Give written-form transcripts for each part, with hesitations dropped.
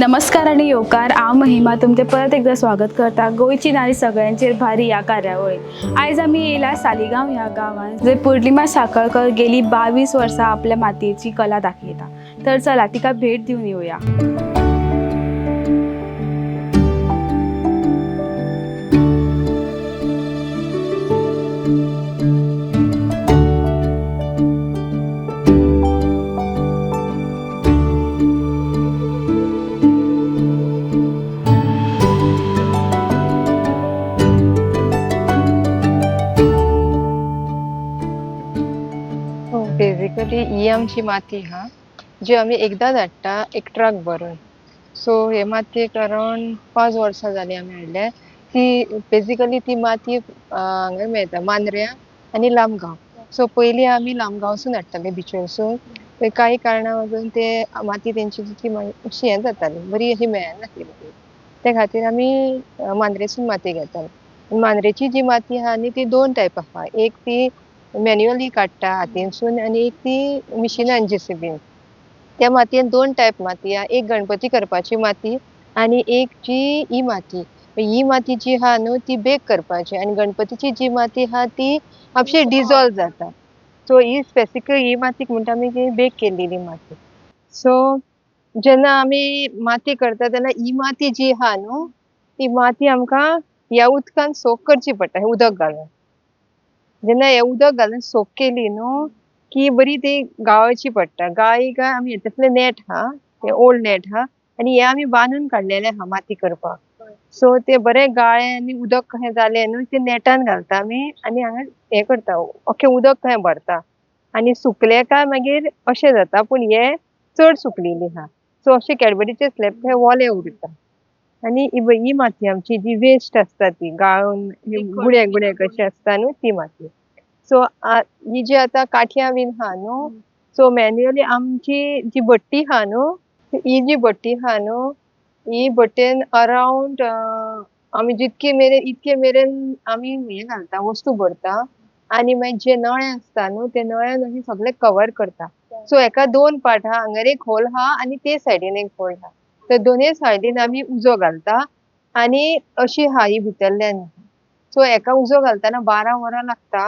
नमस्कार आनी येवकार. हांव महिमा तुमचें परत एकदा स्वागत करता गोंयची नारी सगळ्यांचेर भारी ह्या कार्यावळीत. आयज आमी येयला सालिगांव ह्या गांवांत, जंय पौर्णिमा साखळकर गेली 22 वर्सां आपल्या मातयेची कला दाखयता. तर चला तिका भेट दिवन येवया. बेजिकली ही आमची माती हा, जी आमी एकदां धाडटा एक ट्रक भरून. सो हे मातयेक अरावंड 5 वर्सां जालीं आमी हाडल्या. ती बेजिकली ती माती हांगा मेळटा मांद्र्यां आनी लामगांव. सो पयलीं आमी लामगांवसून हाडटाले बिचोरसून. थंय कांय कारणां लागून ते माती तेंची ती मातशी हें जाताली, बरी अशी मेळनासली. ते खातीर आमी मांद्रेसून माती घेताले. मांद्रेची जी माती आहा न्ही ती दोन टायप आहा. एक ती मॅन्युअली काडटा हातीनसून आनी एक ती मिशिनान जेसीबीन. त्या मातयेन दोन टायप माती आहा. एक गणपती करपाची माती आनी एक जी ही माती. ही माती जी आहा न्हू ती बेक करपाची आनी गणपतीची जी माती आहा ती आपशी डिजॉल्व जाता. सो ही स्पेसिफिक ही मातीक म्हणटा आमी की बेक केल्लेली माती. सो जेन्ना आमी माती करता तेन्ना ही माती जी आहा न्हू ती माती आमकां ह्या उदकान सोक करची पडटा, उदक घालून. जेन्ना हें उदक घालून सोक केली न्हू की बरी ती गाळची पडटा. गाळी काय आमी हेतूंतलें नेट आहा, तें ओल्ड नेट आहा आनी हें आमी बांदून काडलेलें आहा माती करपाक. सो ते बरें गाळ्ळें आनी उदक कशें जालें न्हू तें नेटान घालता आमी आनी हांगा हें करता, अख्खें उदक थंय भरता आनी सुकलें काय मागीर अशें जाता. पूण हें चड सुकलेली आहा. सो अशें कॅडबरीचे स्लॅब थंय ओले उरता. आनी ही माती आमची जी वेस्ट आसता ती गाळून गुणे गुणे कशे आसता न्हू ती माती. सो ही जी आतां काठयां बीन आहा न्हू, सो मॅन्युअली आमची जी भट्टी आहा न्हू, ही जी भट्टी आहा न्हू, ही भट्टेन अरावंड आमी जितके मेरेन इतके मेरेन आमी हें घालता, वस्तू भरता आनी मागीर जे नळे आसता न्हू ते नळ्यान अशें सगळें कवर करता. सो हेका दोन पार्ट आहा, हांगर एक होल आहा आनी ते सायडीन एक होल आहा. तर दोनूय सायडीन आमी उजो घालता आनी अशी आहा ही भितरल्यान. सो हेका उजो घालतना 12 वरां लागता.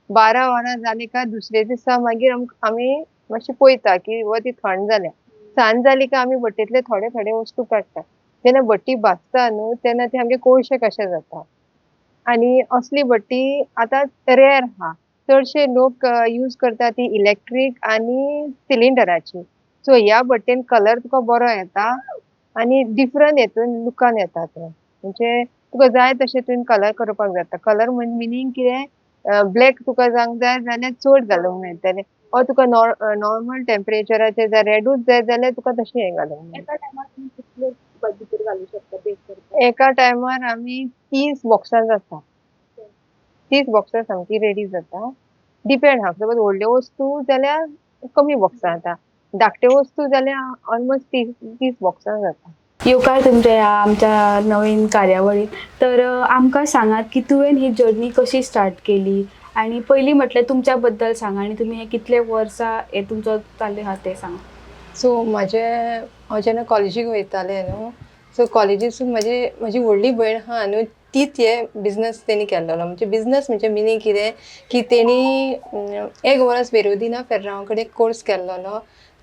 12 वरां जाली काय दुसरे दिसा मागीर आमी मातशें पळयता की व ती थंड जाल्या. सांज जाली काय आमी भट्टेंतले थोडे थोडे वस्तू काडटा. जेन्ना भट्टी भाजता न्हू तेन्ना ते आमगे कोळशे कशे जाता. आनी असली भट्टी आतां रेर आहा. चडशे लोक यूज करता ती इलेक्ट्रीक आनी सिलिंडराची. सो ह्या भट्टेन कलर तुका बरो येता आनी डिफरंट हेतून लुकान येता ते. म्हणजे तुका जाय तशें तुवें कलर करपाक जाता. कलर म्हणजे मिनींग कितें, ब्लॅक तुका जावंक जाय जाल्यार चड घालूंक मेळटलें, ऑर तुका नॉर्मल टेम्परेचराचेर जाय रेडूच जाय जाल्यार तुका तशें हें घालूंक मेळटा. एका टायमार तुमी कितले भितर घालूं शकता बेक करपाक? एका टायमार आमी 30 बॉक्सां जाता. 30 बॉक्सां सामकी रेडी जाता. डिपेंड आहा, सपोज व्हडल्यो वस्तू जाल्यार कमी बॉक्सां जाता, धाकट्यो वस्तू जाल्यार ऑलमोस्ट 30 बॉक्सां जाता. येवकार तुमच्या ह्या आमच्या नवीन कार्यावळीत. तर आमकां सांगात की तुवें ही जर्नी कशी स्टार्ट केली आनी पयलीं म्हटल्यार तुमच्या बद्दल सांगा आनी तुमी हे कितले वर्सां हे तुमचो चालू आहा तें सांगा. सो म्हाजें हांव जेन्ना कॉलेजीक वयतालें न्हू, सो कॉलेजीसून म्हजी व्हडली भयण आहा न्हू, तीच हे बिजनस तेणी केल्लो. म्हणजे बिजनस म्हणजे मिनींग कितें की तेणी एक वर्स वेरोदिना फेर्रांव कडेन कोर्स केल्लो.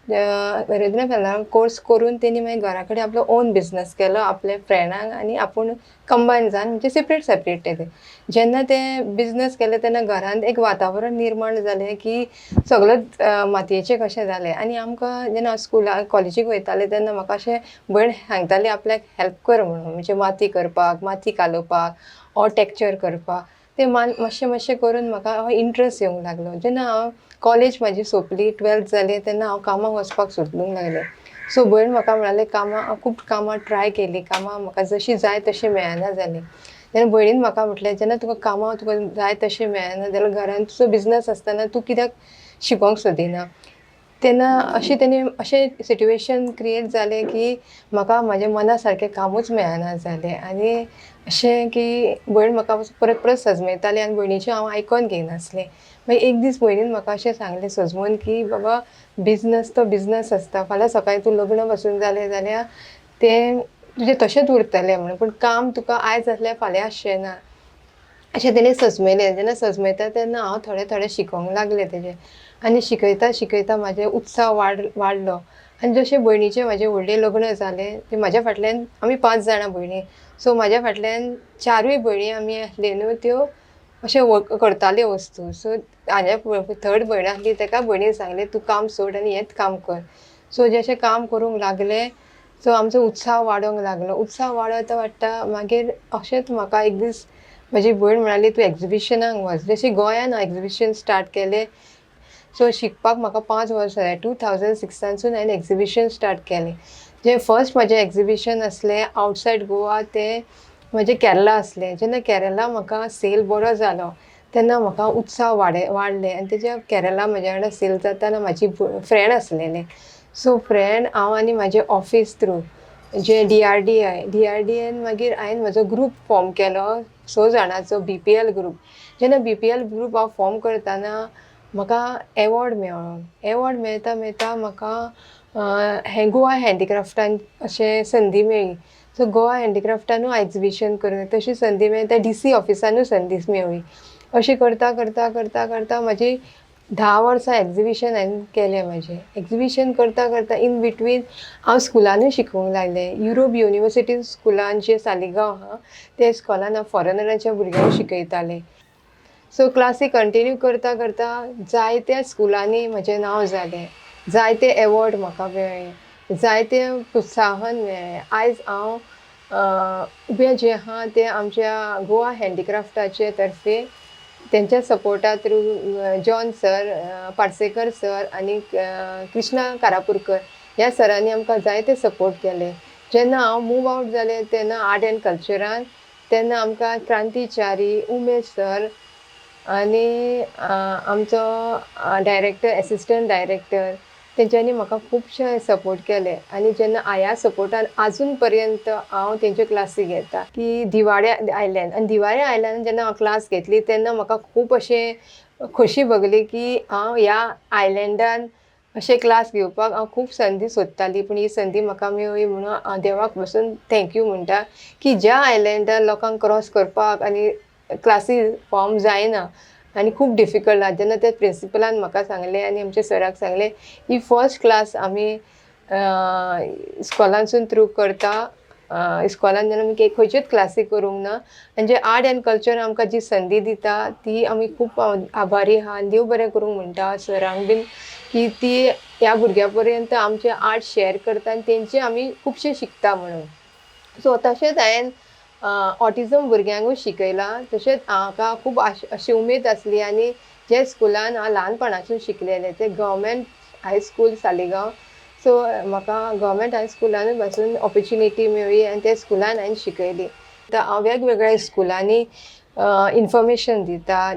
वेरोदिना फेर्रांव कोर्स करून तेणी मागीर घरा कडेन आपलो ओन बिजनस केलो, आपल्या फ्रेंडांक आनी आपूण कंबायन जावन, म्हणजे सेपरेट सेपरेट ते. जेन्ना ते बिजनस केले तेन्ना घरांत एक वातावरण निर्माण जालें की सगळें मातयेचें कशें जालें. आनी आमकां जेन्ना हांव स्कुलाक कॉलेजीक वयतालें तेन्ना म्हाका अशें भयण सांगताली आपल्याक हेल्प कर म्हणून, म्हणजे माती करपाक, माती कालोवपाक ऑर टॅक्चर करपाक. ते मातशें मातशें करून म्हाका हो इंट्रस्ट येवंक लागलो. जेन्ना हांव कॉलेज म्हाजी सोंपली, 12th जालें, तेन्ना हांव कामाक वचपाक सोदूंक लागलें. सो भयण म्हाका म्हणालें कामां, हांव खूब कामां ट्राय केली, कामां म्हाका जशीं जाय तशीं मेळना जालीं. तेन्ना भयणीन म्हाका म्हटलें जेन्ना तुका कामां तुका जाय तशें मेळना जाल्यार घरान तुजो बिजनस आसतना तूं कित्याक शिकोंक सोदिना. तेन्ना अशें तेणी अशें सिट्युएशन क्रिएट जालें की म्हाका म्हाज्या मना सारकें कामूच मेळना जालें. आनी अशें की भयण म्हाका परत परत सजमयताली आनी भयणीचें हांव आयकोन घेयनासलें. मागीर एक दीस भयणीन म्हाका अशें सांगलें सजमून की बाबा बिजनस तो बिजनस आसता, फाल्यां सकाळीं तूं लग्न पासून जालें जाल्यार तें तुजें तशेंच उरतलें म्हणून, पूण काम तुका आयज आसल्यार फाल्यां आसचें ना अशें तेणी सजमयलें. जेन्ना सजमयता तेन्ना हांव थोडें थोडें शिकोंक लागलें तेजें आनी शिकयता शिकयता म्हाजें उत्साह वाडलो. आनी जशें भयणीचें म्हाजें व्हडलें लग्न जालें, तें म्हाज्या फाटल्यान आमी 5 जाणां भयणी, सो म्हाज्या फाटल्यान 4 भयणी आमी आसल्यो न्हू, त्यो अशें करताल्यो वस्तू. सो हाज्या थर्ड भयण आसली तेका भयणीन सांगलें तूं काम सोड आनी हेंच काम कर. सो जशें काम करूंक लागलें सो आमचो उत्साह वाडोंक लागलो. उत्साह वाडत वाडटा मागीर अशेंच म्हाका एक दीस म्हजी भयण म्हणाली तूं एग्जिबिशनाक वच. जशें गोंयान एग्जिबिशन स्टार्ट केलें, सो शिकपाक म्हाका 5 वर्सां जाय. 2006सानसून हांवें एग्जिबिशन स्टार्ट केलें. जें फर्स्ट म्हजें एग्जिबिशन आसलें आवटसायड गोवा तें म्हजें केरला आसलें. जेन्ना केरला म्हाका सेल बरो जालो तेन्ना म्हाका उत्साह वाडले आनी तेज्या केरला म्हज्या वांगडा सेल जाताना म्हाजी फ्रेंड आसलेलें. सो फ्रेंड हांव आनी म्हाजें ऑफिस थ्रू जे DRDI DRDIन मागीर हांवें म्हजो ग्रूप फॉर्म केलो 6 जाणांचो BPL group. जेन्ना BPL group हांव फॉर्म करतना म्हाका एवॉर्ड मेळ्ळो. एवॉर्ड मेळता मेळता म्हाका हें गोवा हँडीक्राफ्टान अशें संदी मेळ्ळी. सो गोवा हँडीक्राफ्टानूय एग्जिबिशन करूं तशी संदी मेळ्ळी, त्या DC ऑफिसानूय संदी मेळ्ळी. अशें करता करता करता करता म्हाजी 10 वर्सां एग्जिबिशन हांवें केलें. म्हाजें एग्जिबिशन करता करता इन बिटवीन हांव स्कुलानूय शिकोवंक लागलें. युरोप युनिवर्सिटी स्कुलान जें सालिगांव आहा ते स्कुलान हांव फॉरेनरांच्या भुरग्यांक शिकयतालें. सो क्लासी कंटिन्यू करता करता जायत्या स्कुलांनी म्हजें नांव जालें, जायते एवॉर्ड म्हाका मेळ्ळे, जायते प्रोत्साहन मेळ्ळें. आयज हांव उबें जें आहा तें आमच्या गोवा हँडीक्राफ्टाचे तर्फे तेंच्या सपोर्टा through John sir, Parsekar sir आनी कृष्णा कारापूरकर ह्या सरांनी आमकां जायते सपोर्ट केले. जेन्ना हांव मूव आवट जालें तेन्ना आर्ट एंड कल्चरान तेन्ना आमकां क्रांती च्यारी, उमेश सर आनी आमचो डायरेक्टर, एसिस्टंट डायरेक्टर तेंच्यांनी म्हाका खुबशे सपोर्ट केले. आनी जेन्ना ह्या सपोर्टान आजून पर्यंत हांव तेंच्यो क्लासी घेता की दिवाळे आयल्यान. आनी दिवाळे आयल्यान जेन्ना हांव क्लास घेतली तेन्ना म्हाका खूब अशें खोशी भोगली की हांव ह्या आयलँडान अशें क्लास घेवपाक हांव खूब संदी सोदताली, पूण ही संदी म्हाका मेळ्ळी म्हणून हांव देवाक बसून thank you म्हणटा की ज्या आयलँडार लोकांक क्रॉस करपाक आनी क्लासी फॉर्म जायना आनी खूब डिफिकल्ट आहा, जेन्ना त्या प्रिंसिपलान म्हाका सांगलें आनी आमच्या सराक सांगलें ही फर्स्ट क्लास आमी इस्कॉलानसून थ्रू करता. इस्कॉलान जेन्ना आमी खंयच्योच क्लासी करूंक ना आनी जे आर्ट एंड कल्चर आमकां जी संदी दिता ती आमी खूब आभारी आहा. आनी देव बरें करूंक म्हणटा सरांक बीन की ती ह्या भुरग्यां पर्यंत आमचें आर्ट शेअर करता आनी तेंचे आमी खुबशें शिकता म्हणून. सो तशेंच हांवें ऑटिजम भुरग्यांकूय शिकयलां. तशेंच म्हाका खूब अशी उमेद आसली आनी जे स्कुलान हांव ल्हानपणासून शिकलेलें तें गव्हर्मेंट हायस्कूल सालिगांव. सो म्हाका गव्हर्मेंट हायस्कुलानूय पासून ऑपोर्चुनिटी मेळ्ळी आनी त्या स्कुलान हांवें शिकयली. आतां हांव वेगवेगळ्या स्कुलांनी इन्फॉर्मेशन दिता,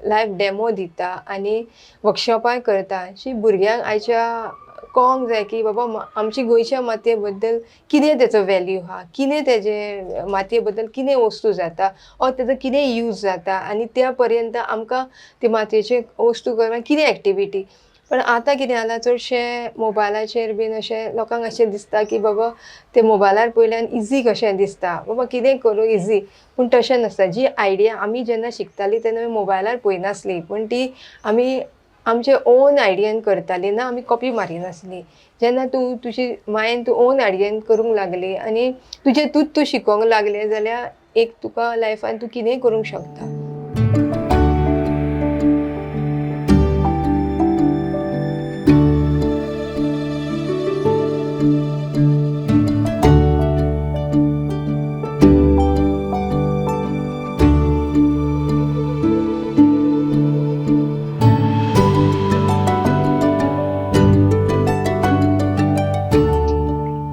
लायव डेमो दिता आनी वर्कशॉपांय करता. अशी भुरग्यांक आयच्या कळोंक जाय की बाबा आमची गोंयच्या मातये बद्दल कितें तेचो वेल्यू आहा, कितें तेजे मातये बद्दल कितें वस्तू जाता ऑर तेजो कितें यूज जाता आनी त्या पर्यंत आमकां ते मातयेचे वस्तू करपाक कितें एक्टिविटी. पण आतां कितें जालां चडशें मोबायलाचेर बीन अशें लोकांक अशें दिसता की बाबा ते मोबायलार पयल्यान इजी कशें दिसता, बाबा कितें करूं इजी, पूण तशें नासता. जी आयडिया आमी जेन्ना शिकतालीं तेन्ना आमी मोबायलार पळयनासली, पूण ती आमी आमचे ओन आयडियान करताली ना, आमी कॉपी मारिनासली. जेन्ना तूं तुजी मायंड तूं ओन आयडियान करूंक लागली आनी तुजें तूंच तूं शिकोंक लागलें जाल्यार एक तुका लायफान तूं कितेंय करूंक शकता.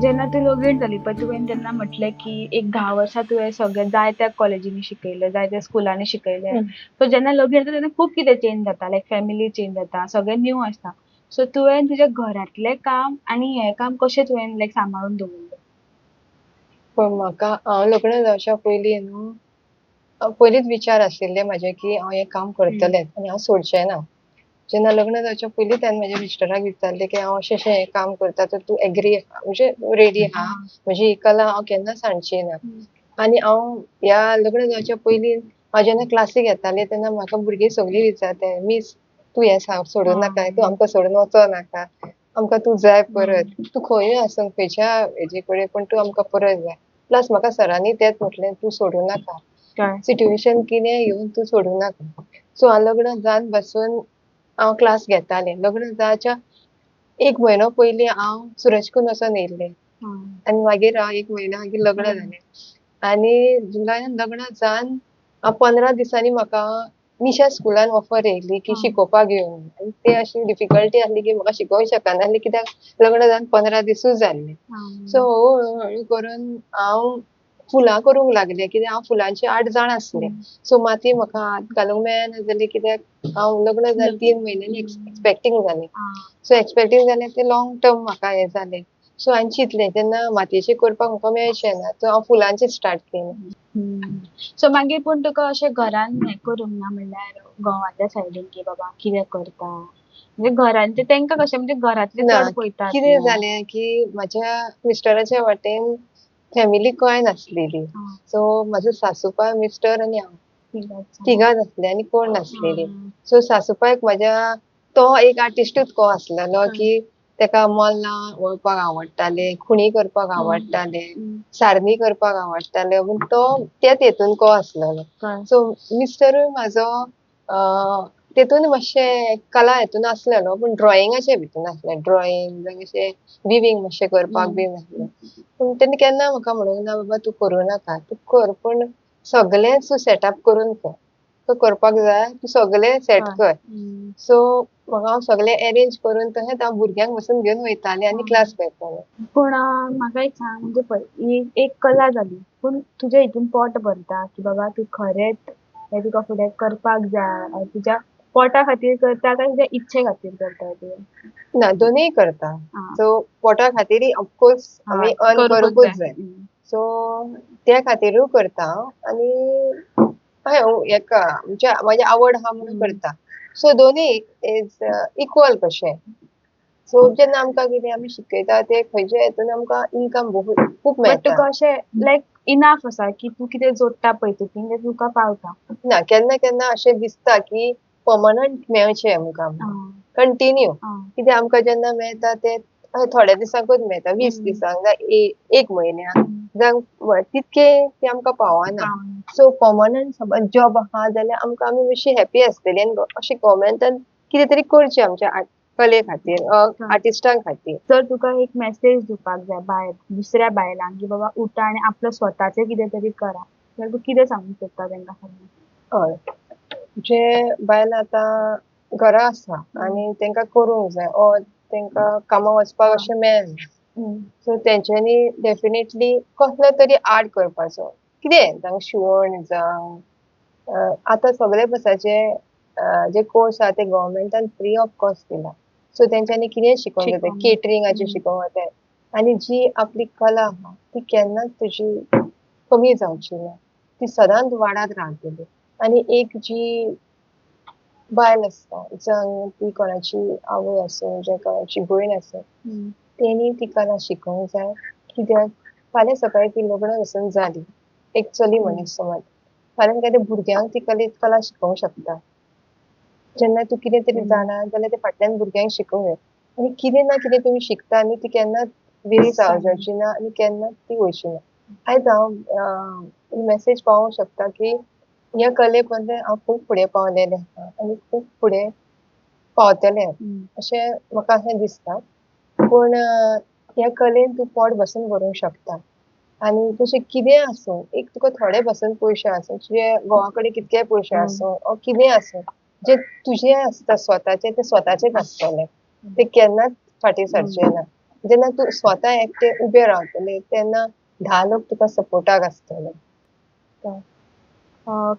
जेन्ना तूं लगीन जाली पळय तुवें तेन्ना म्हटलें की एक 10 वर्सां तुवें सगळें जायत्या कॉलेजींनी शिकयलें, जायत्या स्कुलांनी शिकयलें. सो जेन्ना लगीन जाता तेन्ना खूब कितें चेंज जाता, लायक फॅमिली चेंज जाता, सगळें न्यू आसता. सो तुवें तुज्या घरांतलें काम आनी हें काम कशें तुवें लायक सांबाळून दवरलें? पण म्हाका हांव लग्न जावच्या पयलीं न्हू पयलींच विचार आशिल्ले म्हाजे की हांव हें काम करतलें आनी हांव सोडचें ना. जेन्ना लग्न जावच्या पयलींच हांवें म्हज्या मिस्टराक विचारलें की हांव अशें अशें हें काम करता तर तूं एग्री आहा, म्हणजे रेडी आहा? म्हजी ही कला हांव केन्ना सांडची ना. आनी हांव ह्या लग्न जावच्या पयलीं हांव जेन्ना क्लासीक येतालें तेन्ना म्हाका भुरगीं सगळीं विचारताय, मीस तूं हें सोडूं नाका, तूं आमकां सोडून वचो नाका, आमकां तूं जाय परत, तूं खंयूय आसूं खंयच्या हेजे कडेन पूण तूं आमकां परत जाय. प्लस म्हाका सरांनी तेंच म्हटलें, तूं सोडूं नाका, सिट्युएशन कितें येवन तूं सोडूं नाका. सो हांव लग्न जावन बसून हांव क्लास घेतालें. लग्न जावच्या एक म्हयनो पयलीं हांव सुरजकून वचोन येयल्लें आनी मागीर हांव एक म्हयनो मागीर लग्न जालें. आनी जुलयान लग्न जावन हांव 15 दिसांनी म्हाका निशा स्कुलान ऑफर येयली की शिकोवपाक यो. आनी ते अशी डिफिकल्टी आसली की म्हाका शिकोवंक शकनासली कित्याक लग्न जावन 15 दिसूच जाल्ले. सो हळू हळू करून हांव फुलां करूंक लागलें कित्याक हांव फुलांची आर्ट जाण आसलें. सो माती म्हाका हात घालूंक मेळना जालें कित्याक हांव लग्न जालें 3 म्हयन्यांनी एक्सपेक्टींग जालें. सो एक्सपेक्टींग जालें तें लॉंग टर्म म्हाका हें जालें. सो हांवें चिंतलें तेन्ना मातयेचें करपाक म्हाका मेळचें ना, सो हांव फुलांचें स्टार्ट केलें. सो मागीर पूण तुका अशें घरान हें करूंक ना म्हणल्यार घोवाच्या सायडीन की बाबा कितें करता, म्हणजे घरान तेंकां कशें म्हणजे घरांतले चड पळयतात. कितें जालें की म्हज्या मिस्टराच्या वाटेन फॅमिली कांय नासलेली. सो म्हजो सासूपाय, मिस्टर आनी हांव तिगांच आसले आनी कोण नासलेली. सो सासूपायक म्हज्या तो एक आर्टिस्टूच को आसलेलो की तेका मल्लां वळपाक आवडटालें, खुणी करपाक आवडटालें, सारनी करपाक आवडटालें, पूण तो त्याच हेतून को आसलेलो. सो मिस्टरूय म्हाजो तेतून मातशें कला हेतून आसलेलो, पूण ड्रॉइंगाचे भितून आसलें, ड्रॉइंग जावं अशें विवींग मातशें करपाक बीन आसलें. पूण तेणी केन्ना म्हाका म्हणूंक ना बाबा तूं करूं नाका, तूं कर, पूण सगळें तूं सेटअप करून कर, तूं करपाक जाय तूं सगळें सेट कर. सो म्हाका हांव सगळें एरेंज करून तशेंच हांव भुरग्यांक बसून घेवन वयतालें आनी क्लास करतालें. पूण म्हाका एक सांग, म्हणजे पळय ही एक कला जाली, पूण तुज्या हितून पोट भरता की बाबा तूं खरेंच हें तुका फुडें करपाक जाय, तुज्या पोटा खातीर करता काय तुज्या इच्छे खातीर करता तूं? ना, दोनूय करता. सो पोटा खातीर ऑफकोर्स आमी अर्न करूंकूच जाय, सो त्या खातीरूय करता आनी हेका म्हणजे म्हाजी आवड आहा म्हणून करता. सो दोनूय is equal कशें. सो जेन्ना आमकां कितें आमी शिकयता ते खंयच्या हेतून आमकां इनकम खूब मेळटा. तुका अशें लायक इनाफ आसा की तूं कितें जोडटा पळय तितून तें तुका पावता? ना, केन्ना केन्ना अशें दिसता की पर्मनंट मेळचें आमकां, कंटिन्यू. कित्याक आमकां जेन्ना मेळटा ते थोड्या दिसांकूच मेळटा, 20 दिसांक जावं 1 म्हयन्याक जावं तितके ते आमकां पावना. सो पर्मनंट समज जॉब आहा जाल्यार आमकां आमी मातशी हॅपी आसतली आनी अशें गव्हर्मेंटान कितें तरी करचें आमच्या कले खातीर, आर्टिस्टां खातीर. जर तुका एक मेसेज दिवपाक जाय बायल दुसऱ्या बायलांक की बाबा उठा आनी आपलें स्वताचें कितें तरी करा, जाल्यार तूं कितें सांगूंक सोदता तेंकां? हय, जे बायलां आतां घरा आसा आनी तेंकां करूंक जाय ओ तेंकां कामाक वचपाक अशें मेळना, सो तेंच्यांनी डेफिनेटली कसलो तरी आर्ट करपाचो, कितें जावं शिवण जावं. आतां सगळे बसाचे जे कोर्स आहा ते गव्हर्मेंटान फ्री ऑफ कॉस्ट दिला, सो तेंच्यांनी कितें शिकोवंक जाता, केटरिंगाचें शिकोवंक जाता. आनी जी आपली कला आहा ती केन्नाच तुजी कमी जावची ना, ती सदांच वाडत रावतली. आनी एक जी बायल आसता जावं ती कोणाची आवय आसूं जावं कोणाची भयण आसूं, तेणी ती कला शिकोवंक जाय. कित्याक फाल्यां सकाळीं ती लग्न वचून जाली एक चली मनीस समज, फाल्यां काय भुरग्यांक ती कला शिकोवंक शकता. जेन्ना तूं कितें तरी जाणा जाल्यार ते फाटल्यान भुरग्यांक शिकोवंक जाय. आनी कितें ना कितें तुमी शिकता आनी ती केन्नाच वेस्ट जावची ना आनी केन्नाच ती वयची ना. आयज हांव मेसेज पावोवंक शकता की ह्या कले बद्दल हांव खूब फुडें पावलेलें आसा आनी खूब फुडें पावतलें अशें म्हाका अशें दिसता. पूण ह्या कलेन तूं पोट बसून भरूंक शकता आनी तशें कितेंय आसूं, एक तुका थोडे बसून पयशे आसूं, तुजे घोवा कडेन कितकेय पयशे आसूं ओ कितेंय आसूं, जे तुजे आसता स्वताचे ते स्वताचेच आसतले, ते केन्नाच फाटीं सरचे ना. जेन्ना तूं स्वता एकटें उबें रावतलें तेन्ना 10 लोक तुका सपोर्टाक आसतले.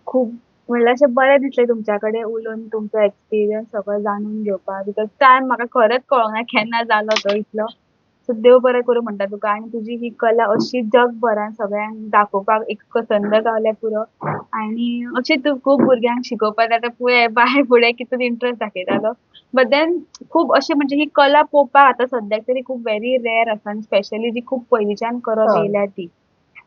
खूब म्हणल्यार अशें बरें दिसलें तुमच्या कडेन उलोवन, तुमचो एक्सपिरियन्स सगळो जाणून घेवपाक, because time म्हाका खरेंच कळोंक ना केन्ना जालो तो इतलो. सो देव बरें करूं म्हणटा तुका आनी तुजी ही कला अशी जगभरान सगळ्यांक दाखोवपाक एक संद गावल्यार पुरो. आनी अशें तूं खूब भुरग्यांक शिकोवपाक जाता पळय बाय फुडें कितून इंट्रस्ट दाखयतालो. बट then खूब अशें म्हणजे ही कला पळोवपाक आतां सद्याक तरी खूब वेरी रेर आसा आनी स्पेशली जी खूब पयलींच्यान करत येयल्या ती.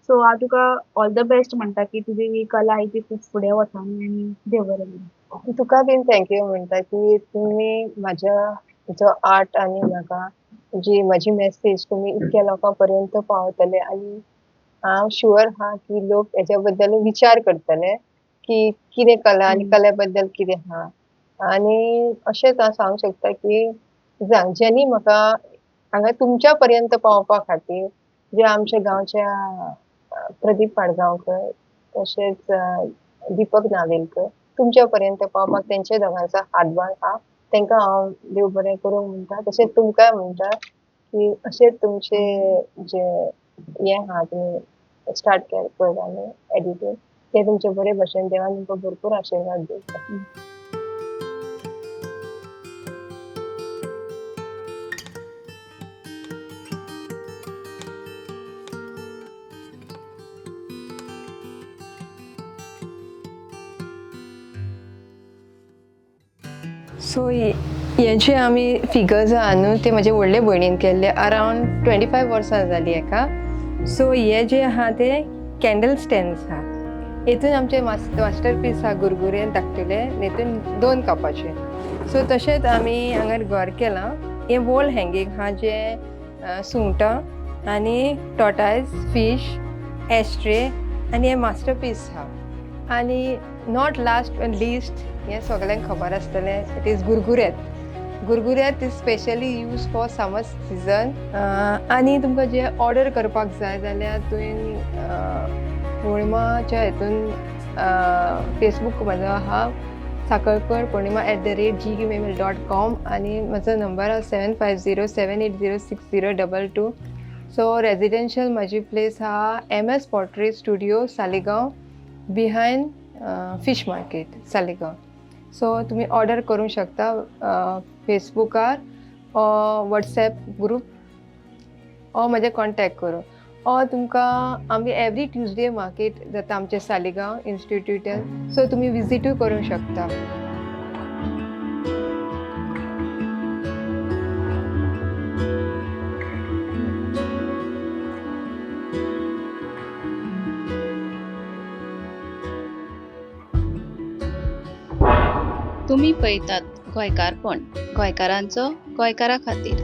सो हांव तुका ऑल the best म्हणटा की तुजी ही कला आहा ती खूब फुडें वचोनी आनी देव बरें करूं. तुका बीन thank you म्हणटा की तुमी म्हाज्या जो आर्ट आनी म्हाका जी म्हजी मॅसेज तुमी इतक्या लोकां पर्यंत पावतले आनी हांव शुअर आहा की लोक हेज्या बद्दल विचार करतले की कितें कला आनी कले बद्दल कितें आहा. आनी अशेंच हांव सांगूंक शकता की ज्यांनी म्हाका हांगा तुमच्या पर्यंत पावपा खातीर जे आमच्या गांवच्या प्रदीप पाडगांवकर तशेंच दीपक नावेलकर तुमच्या पर्यंत पावपाक तेंच्या दोगांचो हातभार आहा. तेंकां हांव देव बरें करूं म्हणटा. तशेंच तुमकांय म्हणटा की अशेंच तुमचे जे हें आहा तुमी स्टार्ट केलां न्हू एडिटींग तें तुमचे बरे भशेन देवान तुमकां भरपूर आशिर्वाद दिवं. सो हे जे आमी फिगर्स आहा न्हू ते म्हजे व्हडले भयणीन केल्ले अरावंड 25 वर्सां जाली हेका. सो हे जे आहा ते कॅन्डल स्टँड्स आहा. हेतून आमचे मास्टरपीस आहा गुरगुरे धाकटुले, हेतून 2 कपाचे. सो तशेंच आमी हांगार घर केलां. हें वॉल हँगींग आहा जें सुंगटां आनी टॉटायज, फीश, एस्ट्रे आनी हें मास्टरपीस आहा. आनी not last and list हें सगळ्यांक खबर आसतलें, it is gurguret. Gurguret is specially use for summer season. आनी तुमकां जे ऑर्डर करपाक जाय जाल्यार तुवें पौर्णिमाच्या हितून फेसबूक म्हजो आहा साखळकर पौर्णिमा @gmail.com आनी म्हजो नंबर आहा 7507806022. सो रेजिडेन्शियल म्हजी प्लेस आहा MS pottery studio, Saligao, behind fish market, Saligao. So तुमी ऑर्डर करूंक शकता फेसबुकार व्हॉट्सएप ग्रूप ओ म्हजे कॉन्टेक्ट करूं. ओ तुमकां आमी एवरी ट्युजडे मार्केट जाता आमचे सालिगांव इन्स्टिट्यूटान. सो तुमी विजिटूय करूंक शकता. तुमी पळयतात गोंयकारपण, गोंयकारांचो गोंयकारा खातीर.